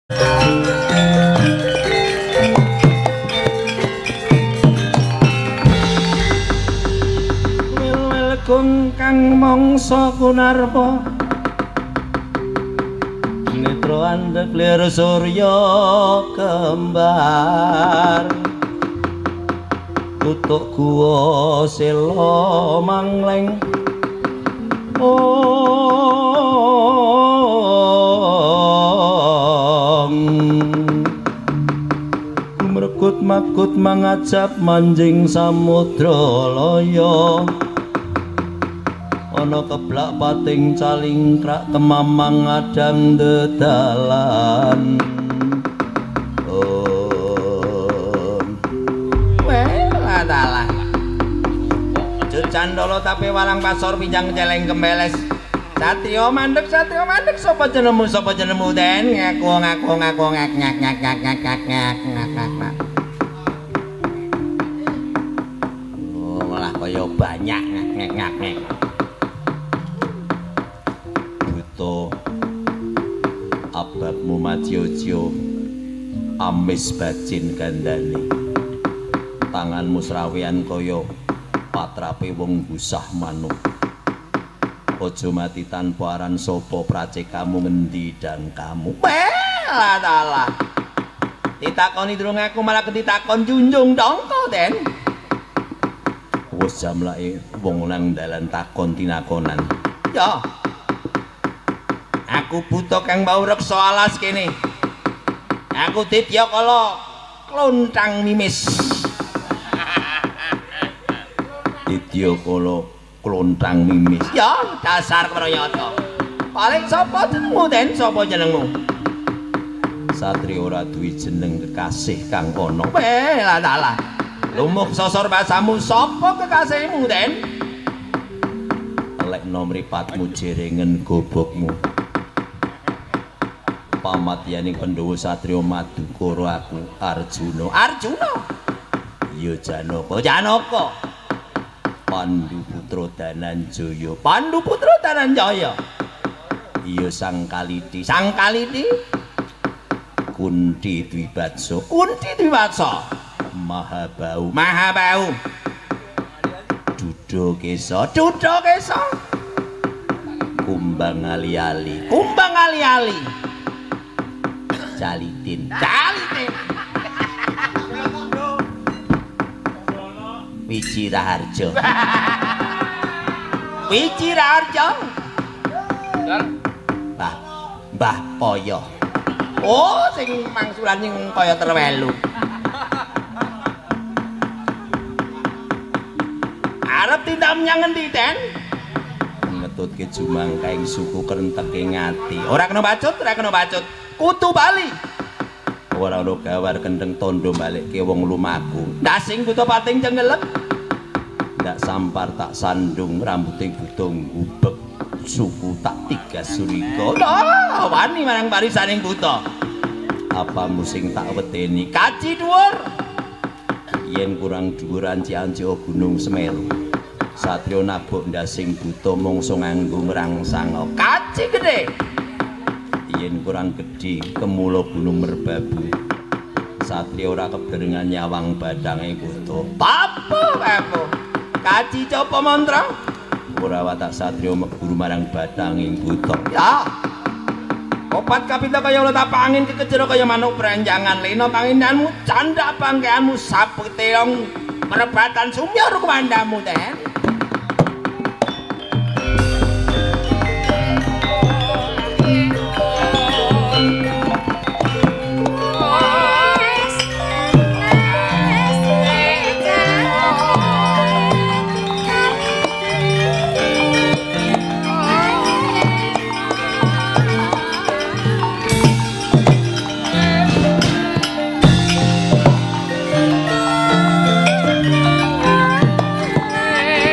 Wil-wil kung kang mangsa kunarpa netra andhek lir surya kembar tutuk guwa sela mangleng ong gumregut magut mangajab manjing samudra laya ana keblak pating calingkrak kemamang adang dedalan. Om welah dalah Candala tape walang pasor pinjang celeng kembeles. Satrio mandek sapa jenengmu Den? Ngaku ngaku ngaku ngak ngak ngak ngak ngak ngak ngak ngak ngak. Oh, malah kaya banyak ngak ngak ngak ngak. Buta ababmu macio-cio amis bacin gandane. Tanganmu srawean kaya patrape wong gusah manuk. Aja mati tanpa aran sapa pracekamu ngendi dan kamu. Welah dalah. Ditakoni durung aku malah ketikon junjung dongko Den. Wis jamlake wong nang dalan takon tinakonan. Ya. Aku buta kang bau reksa alas kene. Aku ditya kala klontang mimis. Ditya kala klontang mimis. Ya, dasar keprayata. Paling sapa jenengmu Den? Sapa jenengmu? Satria ora duwe jeneng kekasih kang ana. Welah dalah. Lumuh sosor basamu sapa kekasihmu Den? Elekno mripatmu jerengen gobokmu. Pamatyaning Pandhawa Satria Madukara aku Arjuna. Arjuna. Ya Janaka. Janaka. Pandu Putra Dananjaya. Pandu Putra Dananjaya. Iya Sang Kaliti. Sang Kaliti. Kunti Dwibatsa. Kunti Dwibatsa. Mahabau. Mahabau. Duda Kesa. Duda Kesa. Kumbang ali-ali. Kumbang ali-ali. Calitin. Calitin. Wiji Raharja. Wiji Raharja. Mbah Mbah Poyo. Oh, sing mangsulan sing kaya terwelu. Arep tindak menyang ngendi, Den? Ngetutke jumangkaing suku krenteke ngati. Ora kena bacut, ora kena bacut. Kutu bali. Ora ono gawar kendeng tondo balikke wong lumaku. Ndasing buta pating cengelek. Ndak sampar tak sandung rambuting buta ngubek suku tak tiga surika. Lho, wani marang barisaning buta. Apamu sing tak wedeni? Kaci dhuwur. Yen kurang dhuwur anci-anci Gunung Semeru. Satria nabok ndasing buta mangsa nganggo ngrangsang. Kaci gedhe. Yen kurang gedhe kemula Gunung Merbabu. Satria ora keberengan nyawang badange buta. Papo papo. Kaci copa mantra. Ora watak satria meburu marang badange buta. Ya. Opat kapita kaya ula tapak angin kekejero kaya manuk branjangan lena pangindanmu candak bangkeanmu sapeteong perebatan sumyor kumandamu Den. Hey!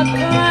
Lan